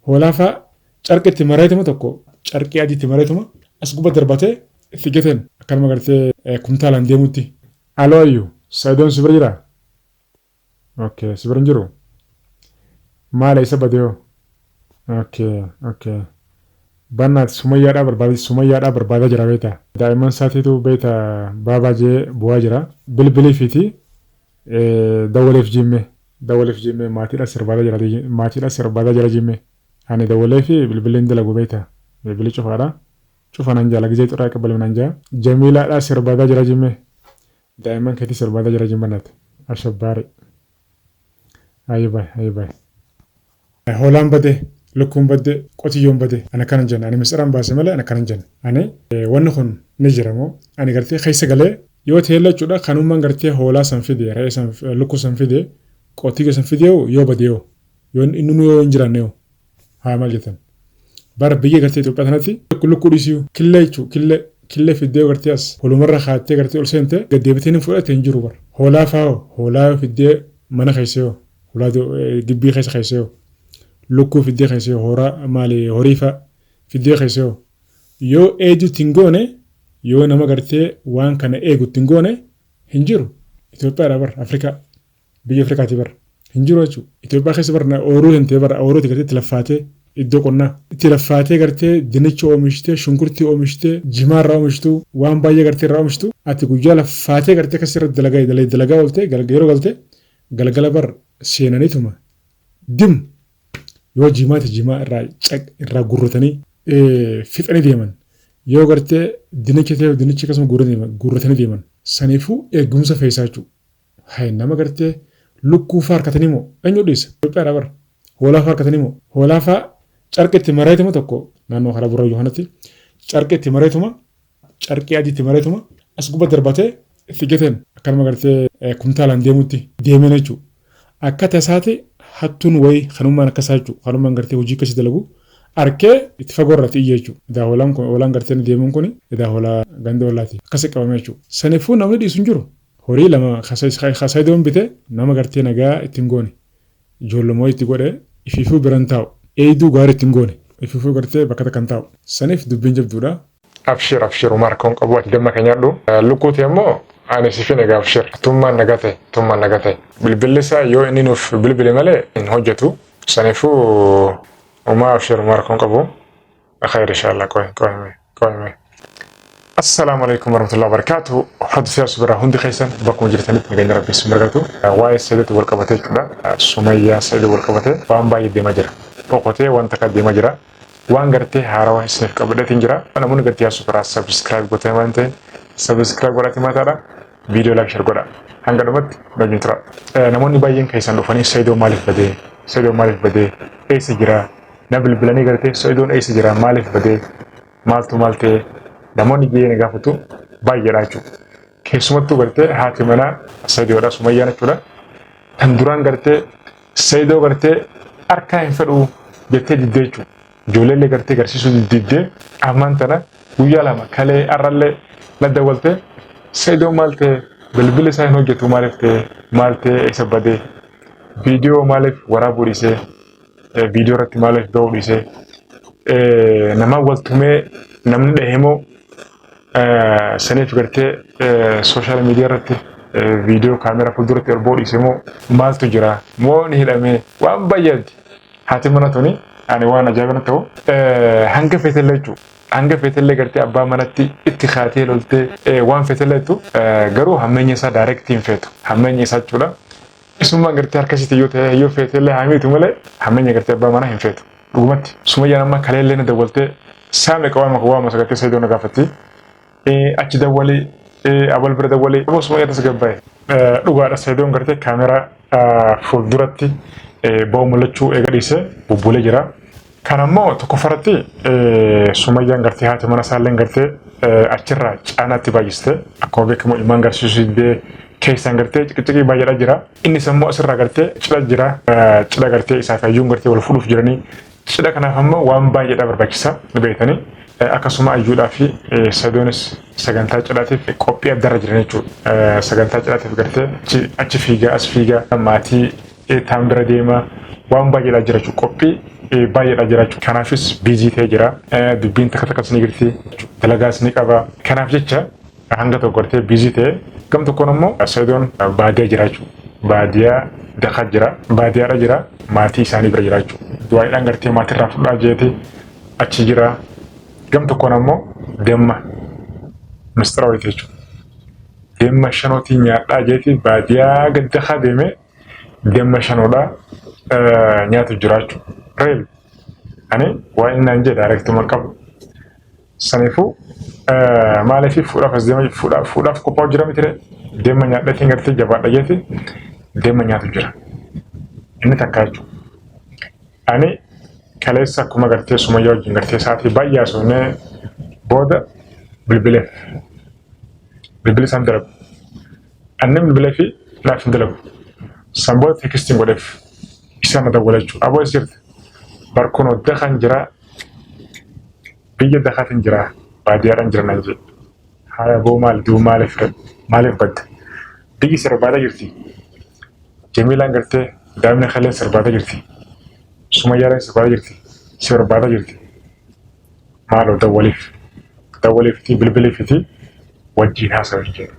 Hoolaa faa carqi itti mareetuma tokko carqii adii itti mareetuma as gubba darbatee itti gateen akkanuma gartee kumtaalaan deemutti. Aloo ayyu Sa'idoon si bira jiraa? Okay si bira hin jiru? Maal eessa badee hoo? Okay okay. Bannaati sumayyaadhaa barbaada sumayyaadhaa barbaadaa jira beektaa. Daa'imman isaatiitu beekta baabaa jee bu'aa jira. Bilbiliifiiti dawwaleef jiimmee dawwaleef jiimmee maatiidha sirbaadaa jira maatiidha sirbaadaa jira jiimmee. Ani dawwaleefi bilbilli hin dalagu beekta. Bilbilli cufaadha. Cufa nan jaala gizee xuraa qabalmi nan jaa. Jamiilaadhaa sirbaadaa jira jiimmee. Daa'imman keetii sirbaadaa jira jiin bannaati. Ashabbaari. Ayi baay ayi baay. Hoolaan bade, lukkuun badde, qotiyyoon bade. Ani akkana hin jenne. Ani misxiran baase malee ani akkana hin jenne. Ani wanni kun ni jira moo? Ani gartee keessa galee yoo ta'ellee jechuudha kanummaan gartee hoolaa san fide, re'ee san, lukkuu san fide, qotiyyoo san fide yoo bade yoo yoo inni yoo hin jiraanne yoo haa maal jettan. Bara biyya gartee Itoophiyaa tanatti lukkuu dhiisuu killee jechuu killee killee fiddee gartee as holumarra kaattee gartee ol seente gad deebitee ni fudhate hin jiru bara. Hoolaa faa hoolaa yoo fiddee mana keessa yoo Hulaa gibbii keessa keessee hoo? Lukkuu fiddee keessee hoo? Horaa maali horii fa'a fiddee keessee hoo? Yoo eeduutti hin goone yoo nama gartee waan kana eegutti hin goone hin jiru. Itoophiyaadha bar Afrikaa biyya Afrikaati bar hin jiru jechuudha. Itoophiyaa keessa bar ooruu hin ta'e bar ooruuti gartee itti laffaatee iddoo qonnaa itti laffaatee gartee dinicha oomishtee shunkurtii oomishtee jimaa irraa oomishtu waan baay'ee gartee irraa oomishtu ati guyyaa laffaatee gartee akkas irra dalagaa dalagaa oolte yeroo galte Galgala bar seenanituma dim yoo jimaate jimaa irraa caq irraa gurratanii fixanii deeman. Yoo gartee dinicha ta'e dinicha akkasuma guurratanii deeman. Saniifuu eegumsa feesaa jechuudha. Hay nama gartee lukkuu faa harkatanii moo eenyu dhiisa? Itoophiyaadha bar. Hoolaa faa harkatanii moo hoolaa faa carqi itti mareetuma tokko naannoo karaa Burrayyuu kanatti carqi itti mareetuma carqii adii itti mareetuma as gubba darbatee itti gateen akkanuma gartee kumtaalaan deemutti deemeen jechuudha. Akka tasaati hattuun wayii kanummaan akkasaa jechuudha. Kanummaan gartee hojii akkasii dalagu arkee itti fagoo irratti iyya jechuudha. Edaa hoolaan kun hoolaan gartee inni deemuun kun edaa hoolaa ganda hoolaati. Akkasi qabame jechuudha. Saniifuu namni dhiisu hin jiru. Horii lama kasaidoon bite nama gartee nagaa itti hin goone. Ijoolluma itti godhe ifiifuu bira hin taa'u. Eeyduu gaarii itti hin goone. Ifiifuu gartee bakka takka hin taa'u. Saniif dubbiin jabduudha. Abshir abshir homaa rakkoo hin qabu ati damma kee nyaadhu. Lukkuu tee immoo ani sifin egaa abshir. Tummaan naga ta'e tummaan naga ta'e. Bilbilli isaa yoo inni nuuf bilbile malee hin hojjetu. Saniifuu homaa abshir homaa rakkoo hin qabu. Khayr inshallah qoy qoy mee qoy mee. Assalaamu alaikum warahmatullahi wabarakatuh. Hordoftoota subira hundi keessan bakkuma jirtanitti nageenya rabbii isin argatu. Waa'ee Sa'idotti wal qabatee jechuudha. Sumayyaa Sa'idoo wal qabatee waan baay'ee deemaa jira. Dhokotee wanta akka deemaa jira. Waan gartee haarawaa isiniif qabadheetiin jira. Namoonni gartee yaasuu biraa subscribe gootanii waan ta'eef subscribe godhaatii mataadha. Viidiyoo like share godha. Hanga dhumatti wajjin tura. Namoonni baay'een keessan dhufanii Sa'idoo maaliif badee? Sa'idoo maaliif badee? Eessa jira? Na bilbilanii gartee Sa'idoon eessa jira? Maaliif badee? Maaltu maal ta'e? Namoonni jee na gaafatu baay'eedha jechuudha. Keessumattuu gartee haati manaa Sa'idoodha Sumayyaan jechuudha. Tan duraan gartee Sa'idoo gartee harkaa hin fedhu jettee diddee jechuudha. Ijoolleellee gartee garsiisuu diddee ammaan tana guyyaa lama kalee har'allee na dawwaltee Sa'idoon maal ta'e bilbilli isaa hin hojjetu maaliif ta'e maal ta'e eessa badee viidiyoo maaliif waraabuu dhiisee viidiyoo irratti maaliif ba'uu dhiisee nama wal tumee namni dhahe moo saniif gartee sooshaal miidiyaa irratti viidiyoo kaameraa fuulduratti ol ba'uu dhiise moo maaltu jira moo ni hidhamee waan baay'eeti. Haati mana tuni ani waan ajaa'iba natti ta'u hanga feetellee jechuudha. Hanga feetellee gartee abbaa manatti itti kaatee loltee waan feetellee jettu garuu hammeenya isaa daayirektii hin feetu. Hammeenya isaa jechuudha. Isummaan gartee harka isiitiin yoo ta'e yoo feetellee haa miitu malee hammeenya gartee abbaa manaa hin feetu. Dhugumatti Sumayyaan amma kaleellee na dawwaltee saame qabaama waama sagartee Saidoo na gaafatti. Achi dawwalii abal bira dawwalii aboo Sumayyaa tasgabbaa'e. Dhugaadha Saidoon gartee kaameraa fuulduratti ba'u mul'achuu eega dhiisee bubbulee jira. Kan ammoo tokkoffaratti Sumayyaan gartee haati mana isaallee gartee achirraa caanaatti baay'iste. Akkuma beekamu ilmaan garsiisuu didee keessaan gartee ciqiciqii baay'eedha jira. Innis ammoo asirraa gartee cidha jira. Cidha gartee isaaf ayyuun gartee wal fuudhuuf jiranii. Cidha kanaaf ammoo waan baay'eedha barbaachisa ni beektanii. Akkasuma ayyuudhaa fi Saidoonis sagantaa cidhaatiif qophii addarra jiran jechuudha. Sagantaa cidhaatiif gartee achi fiigaa as fiigaa maatii taan bira deema waan baay'eedha jira jechuudha. Qophii Baay'eedha jira jechuudha. Kanaafis busy ta'ee jira. Dubbiin takka takkas ni jirti. Dalagaas ni qaba. Kanaaf jecha hanga tokko gartee busy ta'e gam tokkoon immoo Sayidoon baadiyaa jira jechuudha. Baadiyaa dakaa jira. Baadiyaadha jira. Maatii isaanii bira jira jechuudha. Du'aayiidhaan gartee maatirraa fudhaa jeeti achi jira. Gam tokkoon ammoo damma mistira wayiiti jechuudha. Damma shanootii nyaadhaa jeeti baadiyaa gad dakaa deemee damma shanoodhaa nyaatu jira jechuudha. Real ani waan inni naan jedhe directuma qabu. Saniifuu maaliif fuudhaaf as deema fuudhaaf qophaa'u jira miti damma nyaadhatiin gartee jabaadha jeeti damma nyaatu jira. Inni takka jechuudha. Ani kaleessa akkuma gartee Sumayyaa wajjin gartee sa'aatii baay'ee haasofnee booda bilbileef. Bilbili isaan dalagu. Anni bilbilee fi naaf hin dalagu. San booda textiin godheef. Isaan na dawwala jechuudha. Aboo as jirti. Barkunoo dakan jira. Biyya dakaatiin jira. Baadiyyaadhaan jira naan jedhe. Haaya boo maali duuba maaliif maaliif badda? Biyyi sirbaataa jirti. Jamiilaan gartee daa'imni kaleen sirbaataa jirti. Sumayyaaleen sirbaataa jirti. Si barbaadaa jirti. Maaloo dawwaliif. Dawwaliifiti bilbiliifiti wajjin haasa'u jedhe.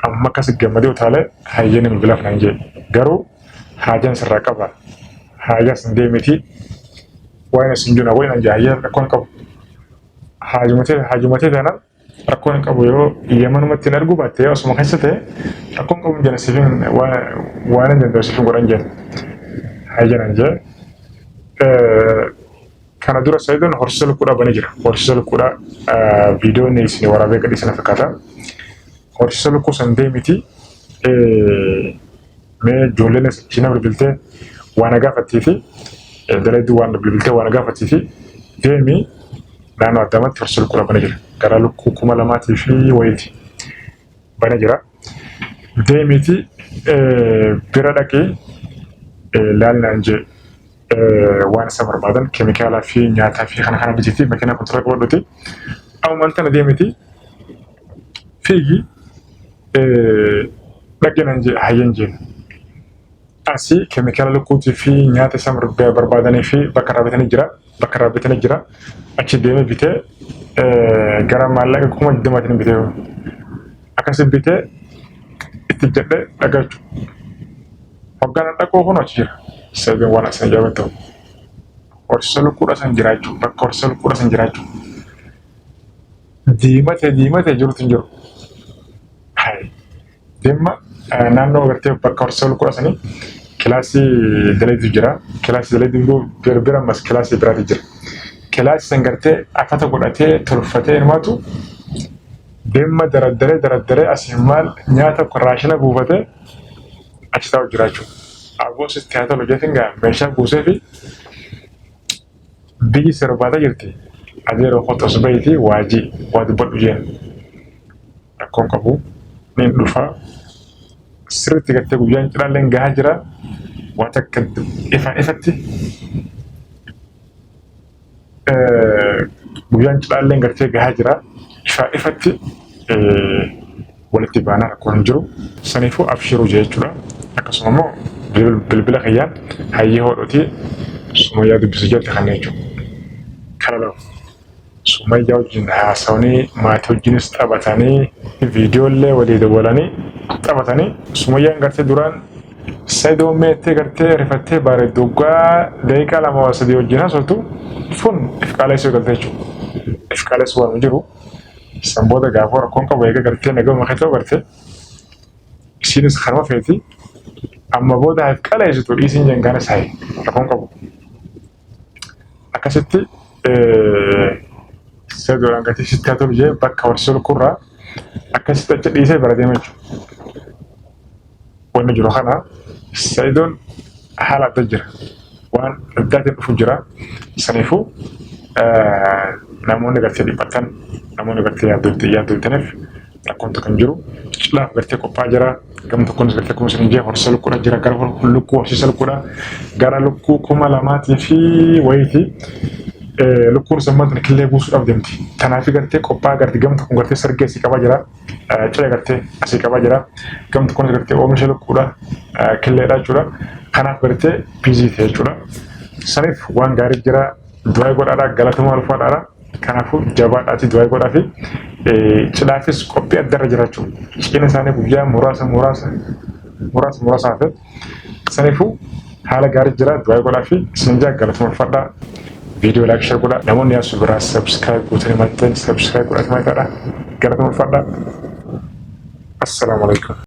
Amma akkas gammadee utaalee hayyee ni bilbilaaf naan jedhe. Garuu haajaan sirraa qaba. Haajaa sin deemiti. Waan isin jiru waan naan jedhe hayyee rakkoon hin qabu. Haajumatee taanaan rakkoon hin qabu yoo yamanumatti hin arguu baatte yoo asuma keessa ta'e rakkoon qabu hin jedhe siifin waan hin danda'u siifin godhan jedhe. Hayyee naan jedhe. Kana dura Sayidoon horsiisa lukkuudhaa banee jira. Horsiisa lukkuudhaa viidiyoon isin waraabee gadhiisana fakkaata. Horsiisa lukkuu san deemiti mee ijoolleen isheen bilbiltee waan na gaafattii fi dalayduu waan bilbiltee waan na gaafattii fi deemi naannoo Adaamaatti horsiisa lukkuudhaa banee jira. Gara lukkuu 2000 fi wayiiti banee jira. Deemiti bira dhaqee laali naan jee. Waan isa barbaadan keemikaalaa fi nyaataa fi kana kana bititi makiinaa kontiraa qabadhuti. Ammaan tana deemiti fiigi dhaqee naan jee hayyeen jeen. Asii keemikaala lukkuutii fi nyaata isaan barbaadanii fi bakka irraa bitanii jira. Bakka irraa bitanii jira. Achi deemee bitee gara maallaqa 20,000tiin bitee akkasi bitee itti jedhee dhagaa jechuudha. Hoggaan dhaquu kun achi jira. Sababiin waan asii ajaa'iba ta'u. Horsiisa lukkuudha san jiraachuu bakka horsiisa lukkuudha san jiraachuu. Diimatee diimatee jirutu hin jiru. Hayi. Dhimma naannoo agartee bakka horsiisa lukkuudha sanii kilaasii dalagitu jira. Kilaasii dalagitu bira bira ammas kilaasii biraatu jira. Kilaasii san gartee afata godhatee tolfatee himaatu dhimma daraddaree daraddaree asii maal nyaata raashina buufatee achi taa'u jiraachuu. Aboo sitti haa tolu jeetiin gaa meeshaa buusee fi biyyi sirbaataa jirti. Adeeroo kottu as bahiitii waajii waa dubbadhu jeen. Rakkoon qabu niin dhufa. Sirriitti gartee guyyaan cidhaalleen gahaa jira. Waa takka ifaan ifatti guyyaan cidhaalleen gartee gahaa jira. Ifaa ifatti walitti baanaa rakkoon hin jiru. Saniifuu abshiruu jee jechuudha. Akkasuma immoo bilbila kiyyaan hayyee hodhuti Sumayyaa dubbisu jetti kan jechuudha. Kana lama. Sumayyaa wajjin haasawanii maatii wajjinis taphatanii viidiyoollee walii dawwalanii taphatanii Sumayyaan gartee duraan Saidoo meettee gartee rifattee bareeddu waggaa daqiiqaa 2 3 wajjin haasoftu fun if qaaleessuu galte jechuudha. If qaaleessuu waan jiru san booda gaafa rakkoon qabu eega gartee nagama keessa gartee isiinis kanuma feeti amma booda if qaleessitu dhiisiin jengaanis hayi rakkoon qabu. Akkasitti Saidoodhaan gatii sitti haa tolu jee bakka horsiisa lukkuurraa akkasitti achi dhiisee bira deema jechuudha. Wanni jiru kana Saidoon haala adda jira. Waan addaatiin dhufu jira. Saniifuu namoonni gartee dhiphatan namoonni gartee yaaddooftaniif rakkoon tokko hin jiru. Cidhaaf gartee qophaa'aa jira. Gama tokkoon gartee akkuma isin jee horsiisa lukkuudha jira. Gara lukkuu horsiisa lukkuudha. Gara lukkuu 2000 fi wayiiti. Lukkuun sammaan killee buusuudhaaf deemti. Kanaaf gartee qophaa'aa gartee gama tokkoon gartee sargee asii qabaa jira. Cidha gartee asii qabaa jira. Gama tokkoon gartee oomisha lukkuudha. Killeedha jechuudha. Kanaaf gartee busy ta'e jechuudha. Saniif waan gaarii jira, du'aa godhaadha, galatoomaa, ulfaadhaadha. Kanaafuu jabaadhaati du'aa godhaa fi cidhaafis qophii addarra jira jechuudha. Cina isaanii guyyaa muraasa muraasa muraasa muraasa hafe. Saniifuu haala gaarii jira, du'aa godhaa fi isin jaa galatoomaa, ulfaadhaa. Viidiyoo like, share godhaa. Namoonni yaasuu biraa subscribe gootanii maxxan subscribe godhaa, maal ta'adha. Galatoomaa, ulfaadhaa. Assalaamu alaikum.